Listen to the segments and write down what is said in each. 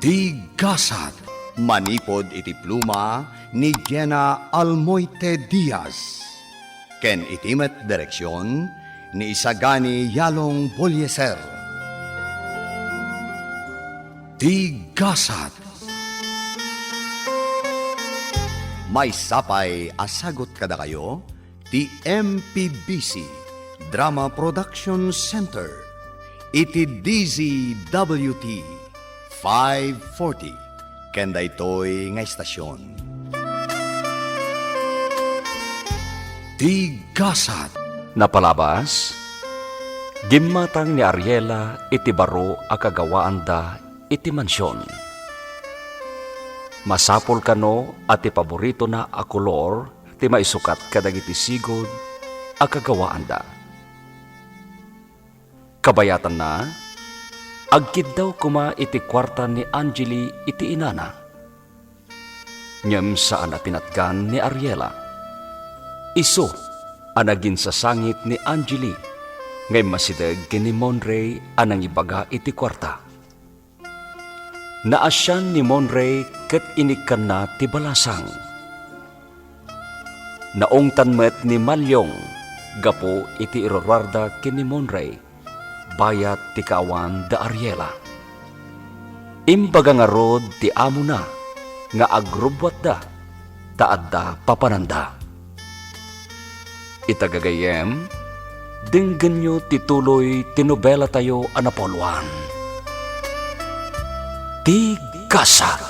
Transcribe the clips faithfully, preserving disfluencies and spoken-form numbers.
Ti Gasat. Manipud iti pluma ni Gena Almoite Diaz, ken iti met direksion ni Isagani Yalong Bolieser. Ti Gasat. Maysa pay a sagut kadakayo ti M P B C Drama Production Center iti D Z W T five forty ken daytoy nga estasion. Ti Gasat. Napalabas, gimmatang ni Ariela iti baro a kagawaanda iti mansion. Masapul kano a ti paboritona a kolor ti maisukat kadagiti sigud a kagawaanda. Kabayatanna, agkiddaw koma iti kuarta ni Angeli iti inana. Ngem saan a pinatgan ni Ariela. Isu a naginsasangit ni Angeli nga immasideg ken ni Monray a nangibaga iti kuarta. Naasian ni Monray ket inikkanna ti balasang. Naungtan met ni Malyong gapu iti iruruarda ken ni Monray bayat ti kaawan da Ariela. Imbaga ngarud ti amona nga agrubbuatda ta adda papananda. Ita gagayyem, denggenyo ti tuloy ti nobelatayo a napauluan, Ti Gasat.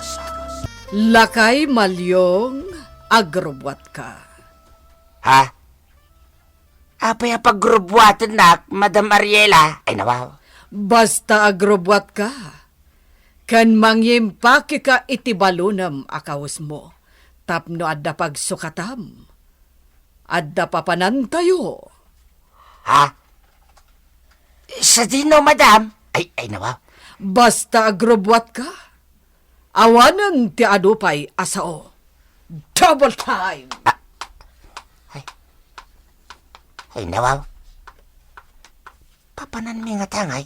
Lakay Malyong, agrubbuatka. Ha? Apay a pagrubbuatennak, Madam Ariela? Ay, nawaw. Basta agrubbuatka, ken mangimpakeka iti balonem a kawesmo tapno adda pagsukatam. Adda papanantayo. Ha? Sadino, Madam? Ay, ay, nawaw. Basta agrubbuatka, awanen ti adu pay a sao. Double time! Ah. Ay. Ay, nawaw. Papananmi ngata ngay?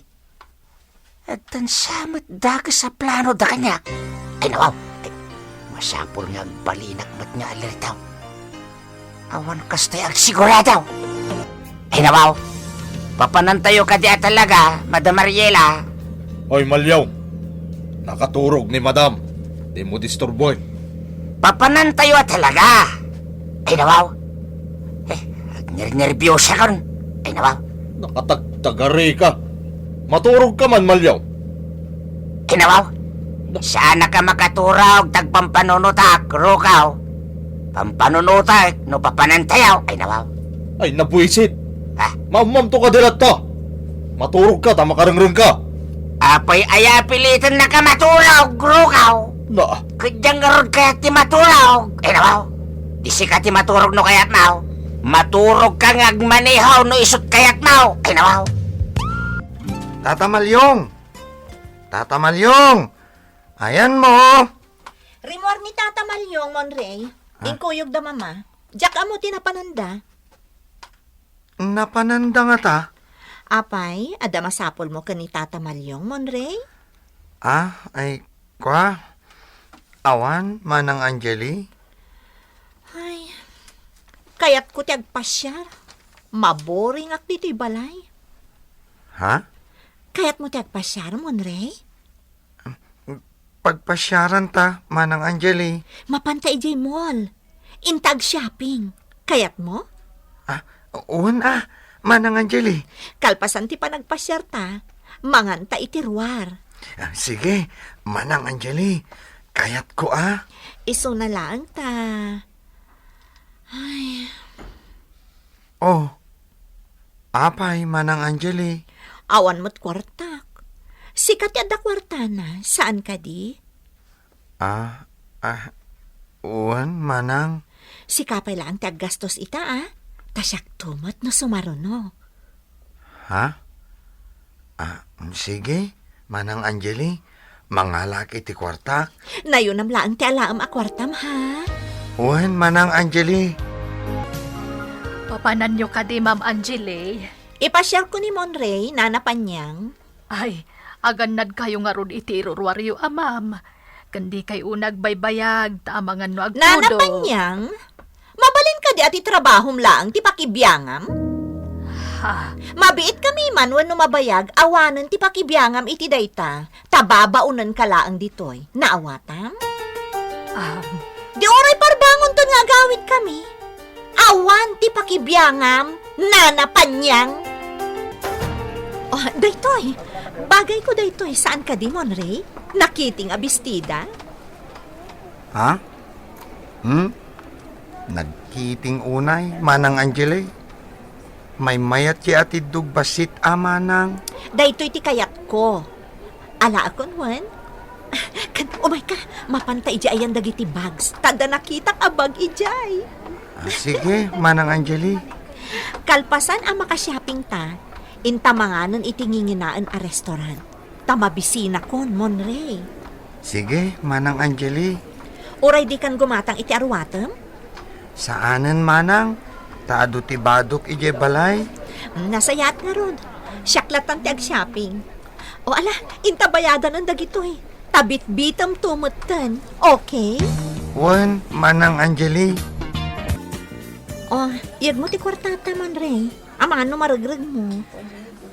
Addan sa met dakes a plano da kaniak. Ay, nawaw. Ay, masapul nga agbalinak met nga aliritaw. Awan kastoy agsigurado. Ay, nawaw. Papanantayo kadi a talaga, Madam Ariela? Oy, Malyong. Nakaturog ni Madam. Dimo disturboen. Papanantayo a talaga. Ay, nawaw. Eh, agnernerbiosakon. Ay, nawaw. Nakatagtagari ka. Maturog ka man, Malyong. Ay, nawaw. Saannak a makaturog ta agpampanunotak, rukaw. Pampanunotek no papanantayo. Ay, nawaw. Ay, nabuisit. Ha? Maammoam to kadi latta. Maturog ka ta makarengreng ka. Apay aya a pilitennaka maturog, rukaw? Na. Ket diak ngarud kayat ti maturog. Ay, nawaw. Di sika ti maturog no kayatmo. Maturog ka nga agmaneho no isut kayatmo. Ay, nawaw. Tata Malyong! Tata Malyong! Ayanmo! Rimmuar ni Tata Malyong, Monrey. Ah? Inkuyog da Mama. Diak ammo ti napananda. Napananda ngata? Apay, adda masapulmo ken ni Tata Malyong, Monrey? Ah, ay, kua. Awan, Manang Angeli? Ay, kayatko ti agpasiar. Maboringak ditoy balay. Ha? Kayatmo ti agpasiar, Monrey? Pagpasiaran ta, Manang Angeli. Mapanta idiay mall. Inta ag-shopping. Kayatmo? Ah, wen a, Manang Angeli. Kalpasan ti panagpasiar ta, manganta iti ruar. Ah, sige, Manang Angeli. Kayatko a. Isuna laeng ta. Ay. Oh, apay, Manang Angeli? Awan met kuartak. Sika ti adda kuartana, saan kadi? Ah, ah, wen, Manang. Sika pay laeng ti aggastos ita, a? Ta siakto met no sumaruno. Ha? Ah, sige, Manang Angeli, mangalaak iti kuartak. Nayunam laeng ti alaem a kuartam, ha? Wen, Manang Angeli. Papananyo kadi, Ma'am Angeli? Ipasiarko ni Monrey, Nana Panyang. Ay, agannadkayo ngarud iti iruruaryo, Amam. Ken dikay unay agbaybayag, ta amangan no agtudo. Nana Panyang, mabalin kadi a ti trabahom laeng ti pakibiangam? Ha? Mabiitkami man wenno mabayag awanen ti pakibiangam iti dayta, ta babaonenka laeng ditoy. Naawatam? Am. Di uray parbangonton nga agawidkami. Awan ti pakibiangam, Nana Panyang. Oh, daytoy. Bagayko daytoy. Saan kadi, Monray? Nakiting a bestida? Ha? Hmm? Nagkiting unay, Manang Angeli? Maymayat ti atiddog bassit a manang. Daytoy ti kayatko. Alaekon wen? Ken, umayka, mapanta idiay ayan dagiti bags. Ta adda nakitak a bag idiay. Ah, sige, Manang Angeli. Kalpasan a makashopping ta, inta manganen iti nginginaen a restaurant. Ta mabisinakon, Monray. Sige, Manang Angeli. Uray dikan gumatang iti aruatem? Saanen, Manang, ta adu ti badok idiay balay. Mm, nasayaat ngarud. Siak lattan ti agshopping. O ala, inta bayadanen dagitoy. Ta bitbitemto metten. Okay? Wen, Manang Angeli. O, iyegmo ti kuartata, Monray. Amangan no maregregmo.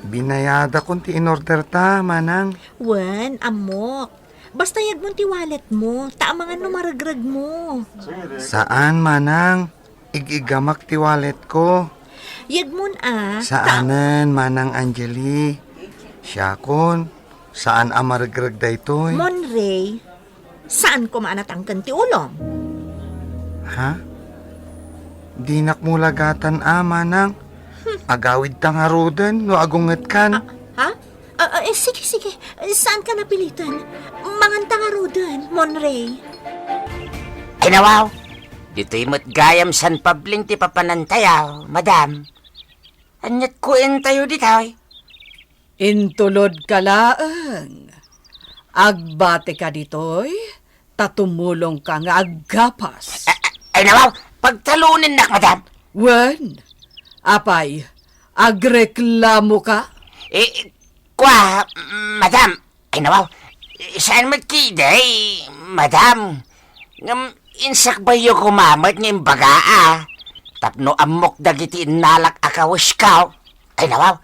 Binayadakon ti inorderta, Manang. Wen, ammok. Basta iyegmon ti walletmo, ta amangan no maregregmo. Saan, Manang. Ig-igamak ti walletko. Iyegmon a, ta- Saanen, Manang Angeli. Siakon, saan a maregreg daytoy. Monray, saan koma a natangken ti ulom. Ha? Dinak mulagatan a, Manang. Hmm. Agawidta ngaruden no agungetkan. Ah, ha? Ah, ah, eh, sige, sige. Saanka napilitan. Manganta ngaruden, Monray. Ay, nawaw. Ditoy met gayam San Pabling ti papanantayaw, madam. Aniat kuentayo ditoy? Intulodka laeng. Agbatika ditoy, ta tumulongka nga aggapas. A-, a-, ay, nawaw, pagtalonennak, madam. Wen, apay, agreklamoka? Eh, kua, madam. Ay, nawaw, saan met kidi, madam. Ngem insakbayyo koma met nga imbaga a, tapno ammok dagiti innalak a kawesko. Ay, nawaw,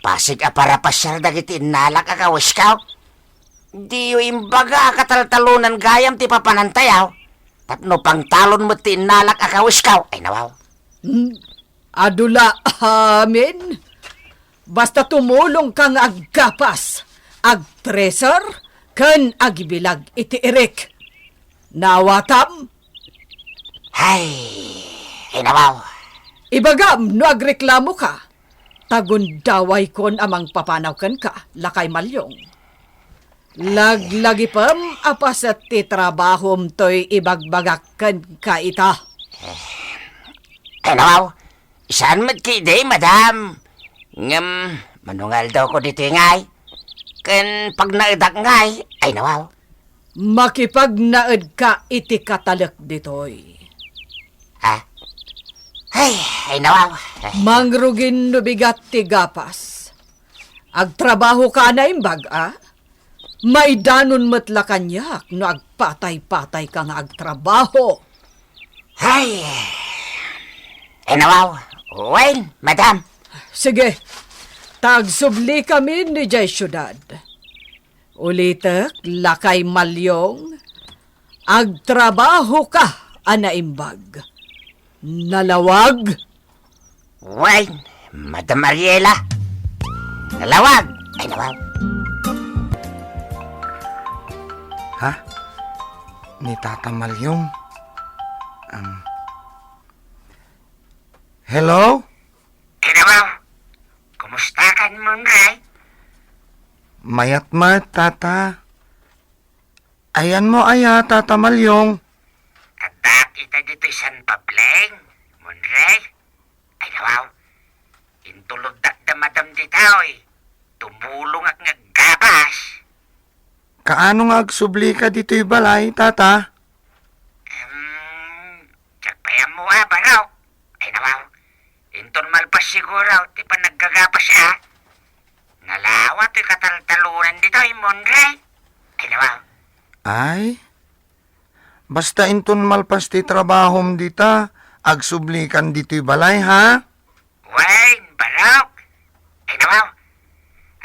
pasig a parapasiar dagiti innalak a kawesko. Diyo imbaga a kataltalonan gayam ti papanantayaw, tapno pangtalon met ti innalak a kawesko. Ay, nawaw. Hmm, adu la amin. Basta tumulongka nga aggapas, agtreser, ken agibilag iti irik. Naawatam? Ay, ay, nawaw. Ibagam no agreklamoka, ta gundawaykon a mangpapanaw kenka, lakay Malyong. Laglagipem a paset ti trabahom toy ibagbagak kenka ita. Ay, nawaw, saan met kidi, madam. Ngem, mano nga aldawko ditoy ngay? Ken pagnaedak ngay? Ay, nawaw. Makipagnaedka iti katalek ditoy. Ah? Ay, ay, nawaw. Ay. Mangrugin no bigat ti gapas. Agtrabahoka a naimbag, a? Maidanon met la kaniak no agpatay-patayka nga agtrabaho. Ay, inawaw. Wen, madam. Sige, ta agsublikamin idiay siudad. Ulitek, lakay Malyong, agtrabahoka a naimbag. Nalawag? Wen, Madam Ariela. Nalawag. Ay, nawaw. Ha? Ni Tata Malyong? Um, hello? Ay, nawaw. Kumusta kan, Monray? Mayat met, Tata. Ayanmo aya, Tata Malyong? Addaak ita ditoy San Pableng, Monray. Ay, nawaw. Intuloddak da madam ditoy. Tumulongak nga aggapas. Kaano nga agsublika ditoy balay, Tata? Em, diak pay ammo a, baro. Ay, nawaw. Inton malpas siguro ti panaggagapas a. Nalawa ti kataltalunan ditoy, Monray. Ay, nawa. Ay, basta inton malpas ti trabahom dita, agsublikan ditoy balay, ha? Wen, barok. Ay, nawa.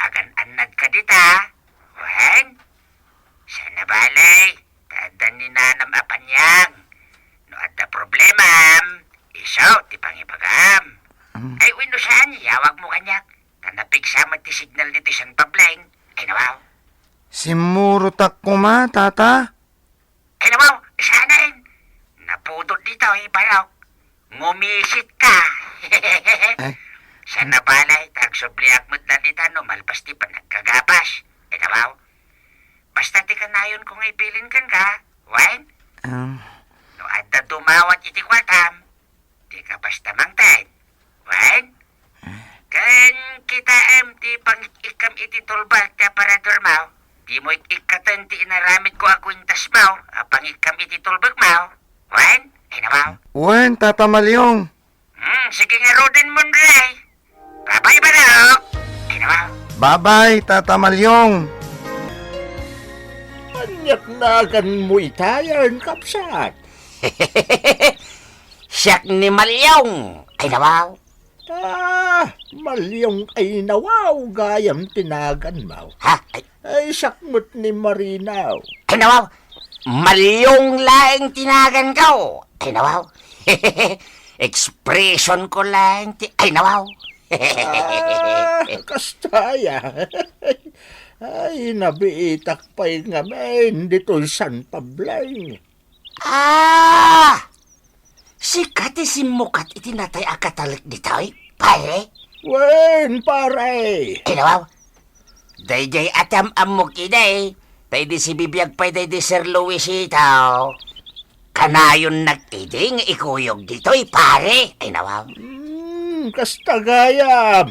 Agan-annad ka dita, wen? Sana balay, ta adda ni nanam a paniang. No adda problemam, isu ti pangibagam. Mm. Ay, wenno saan, iyawagmo kaniak. Ta napigsa met ti signal ditoy San Pablain. Ay, nawa. Simmurotak koma, tata. Ay, nawa, saan? Napudot ditoy, barok. Ngumisit ka. Eh? Sana balay, ta agsubliak met dita no malpas ti panagkagapas. Ay, nawa. Basta ti kanayon ko nga ibilin kenka, wen? Ah. No adda dumawat iti kuartam, dika basta mangted. Wen? Ken kitaem ti pangik-ikkam iti tulbek ti aparadormo. Dimo ik-ikkaten ti inaramidko a kuentasmo a pangikkam iti tulbekmo. Wen? Ay, nawa. Wen, Tata Maliong. Hmm, sige ngaruden, Monray. Bye-bye, barok. Ay, nawa. Bye-bye, Tata Maliong. Ania't naganmo itayen, kabsat? Siak ni Maliong. Ay, nawa. Ah, Maliong ay nawa, gayam ti naganmo. Ha? Ay, Ay, siak met ni Marinaw. Ay, nawaw. Maliong laeng ti naganko. Ay, nawaw. Expression ko laeng ti, ay, nawaw. Ah, kasta aya. Ay, nabiitak pay ngamin ditoy San Pablain. Ah! Sika ti simmukat iti natay a katalek ditoy, pare? Wen, pare. Ay, nawaw. Daydiay a ti am-ammok idi, ta idi sibibiag pay daydi Sir Luisito, kanayonnak idi nga ikuyog ditoy, pare. Ay, nawaw. Hmm, kasta gayam.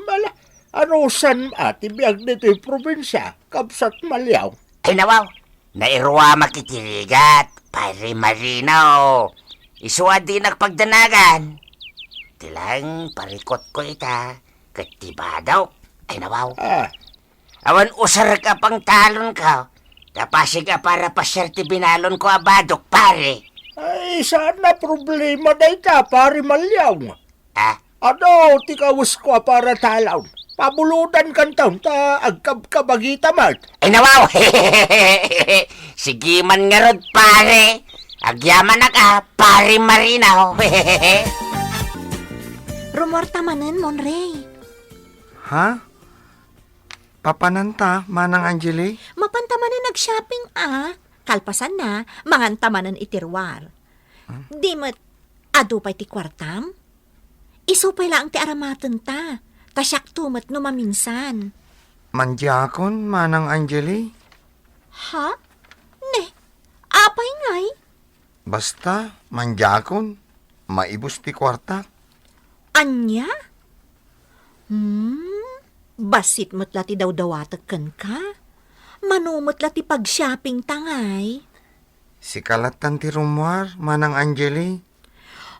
Mala, anusan a ti biag ditoy probinsia, kabsat Maliong? Ay, nawaw. Nairuamak iti rigat, Pare Marino. Isu a dinak pagdanagan. Ti laeng parikutko ita, ket ti badok. Ay, nawaw. Ah. Awan usarek a pangtalonko, ta pasig a para pasiar ti binalonko a badok, pare. Ay, saan a problema dayta, Pare Maliong. Ah? Adu ti kawesko a para talon. Pabulodankanton ta agkabkabagita met. Ay, nawaw! Sige man ngarud, pare. Agyamanak a, Pare Marino. Rumuarta manen, Monray. Ha? Papananta, Manang Angeli? Mapanta manen ag-shopping a. Kalpasanna, manganta manen iti ruar. Hmm? Di met, adu pay ti kuartam? Isu pay laeng ti aramatenta, ta siakto met no maminsan. Mandiakon, Manang Angeli? Ha? Ne, apay ngay? Basta, mandiakon, maibus ti kuartak. Ania? Hmm, bassit met la ti dawdawatek kenka. Mano met la ti pag-shopping ta ngay. Sika lattan ti rumuar, Manang Angeli.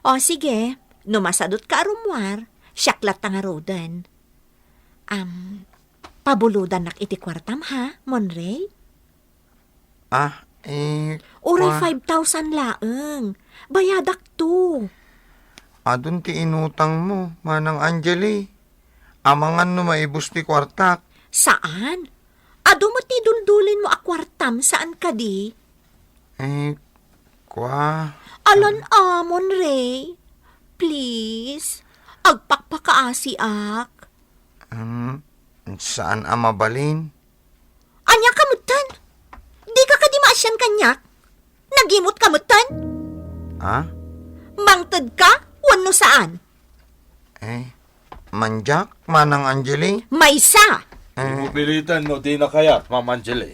O, sige. No masadutka a rumuar, siak latta ngaruden. Am, pabulodannak iti kuartam, ha, Monray? Ah, eh, Uray kua- five thousand laeng. Bayadakto. Adun ti inutangmo, Manang Angeli. Amangan no maibus ti kuartak. Saan? Adu met ti duldulinmo a kuartam, saan kadi? Eh, kua- Alan amon, Ray. Please, agpakpakaasiak. Hmm, saan a mabalin? Ania ka metten? Dika kadi maasian kaniak? Nagimut ka metten? Ha? Mangted ka wenno saan? Eh, mandiak, Manang Angeli? Maysa! Eh. Di mo pilitan no di na kayat, Ma'am Angeli.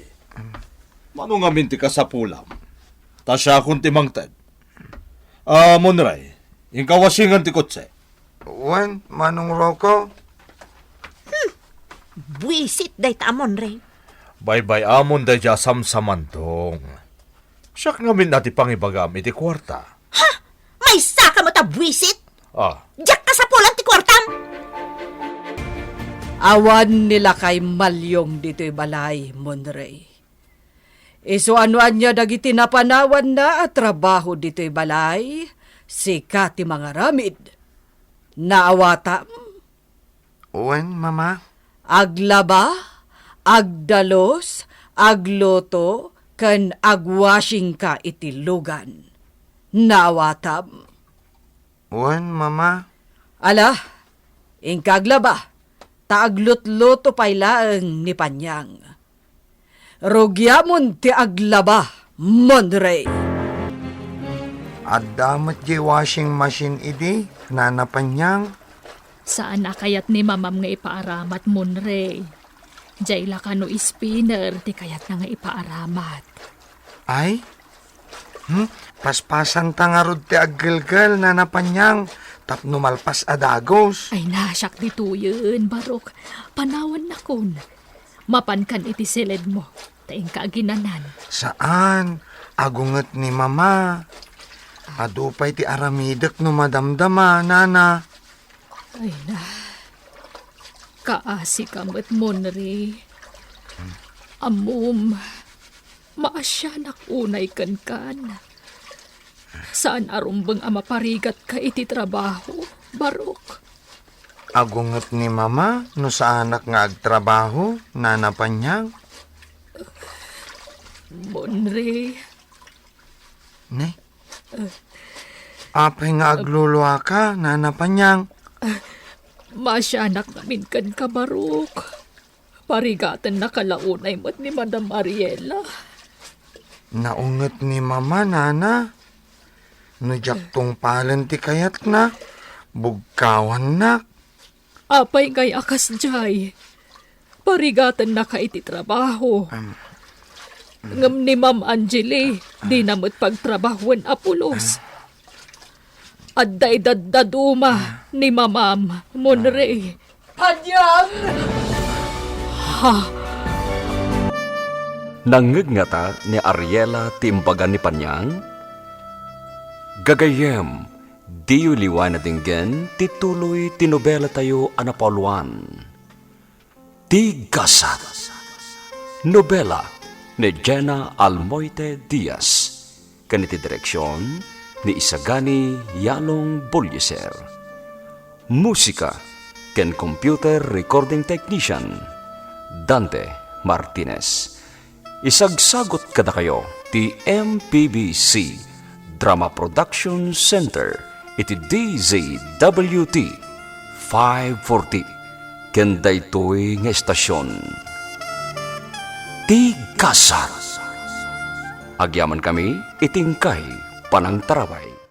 Mano ngamin ti kasapulam? Ta siakon ti mangted. Ah, Monray, inka wasingan ti kotse. Wen, Manong Rocco? Hmm. Buisit dayta a Monray. Baybay-amon daydiay a samsamantong. Siak ngamin a ti pangibagam iti kuarta. Ha? Maysa ka met a buisit? Ah. Diak kasapulan ti kuartam! Awan ni lakay Malyong ditoy balay, Monrey. Isu a no ania dagiti napanawanna a trabaho ditoy balay, sika ti mangaramid. Naawatam? Wen, Mama. Aglaba, agdalus, agluto, ken agwashingka iti lugan. Naawatam? Wen, Mama. Ala, inka aglaba, ta aglutluto pay laeng ni Panyang. Rugiamon ti aglaba, Monrey. Adda met diay washing machine idi, Nana Panyang? Saan a kayat ni Mamam nga ipaaramat, Monrey. Diay la kano spinner ti kayatna nga ipaaramat. Ay? Hmm? Paspasanta ngarud ti aggelgel, Nana Panyang, tapno malpas a dagus. Ay, na, siak ditoyen, Barok. Panawannakon. Mapankan iti siledmo, ta inka aginanan. Saan. Agunget ni Mama. Adu pay ti aramidek no madamdama, Nana. Ay na. Kaasika met, Monrey. Ammom, maasianak unay kenkan. Saan a rumbeng a maparigatka iti trabaho, Barok. Agunget ni Mama no saanak nga agtrabaho, Nana Panyang. Monrey. Ne? Apay nga agluluaka, Nana Panyang? Maasianak ngamin kenka, Barok. Parigatennaka la unay met ni Madam Ariela. Naunget ni Mama, Nana. No diak tungpalen ti kayatna, bugkawannak. Apay ngay a kasdiay? Parigatennaka iti trabaho. Am. Ngem ni Ma'am Angeli, dina met pagtrabahoen a pulos. Adda idaddaduma ni Mamam, Monrey. Panyang! Ha? Nangngegngata ni Ariela ti imbaga ni Panyang? Gagayyem, diyo liwa nadinggen ti tuloy ti nobelatayo a napauluan. Ti Gasat. Nobela ni Jenna Almoite Diaz, ken iti direksion ni Isagani Yalong Bullieser. Musika ken computer recording technician, Dante Martinez. Isagsagut kadakayo ti M P B C Drama Production Center iti D Z W T five forty ken daytoy nga estasion. Ti Gasat. Agyamankami iti inkay panangtarabay.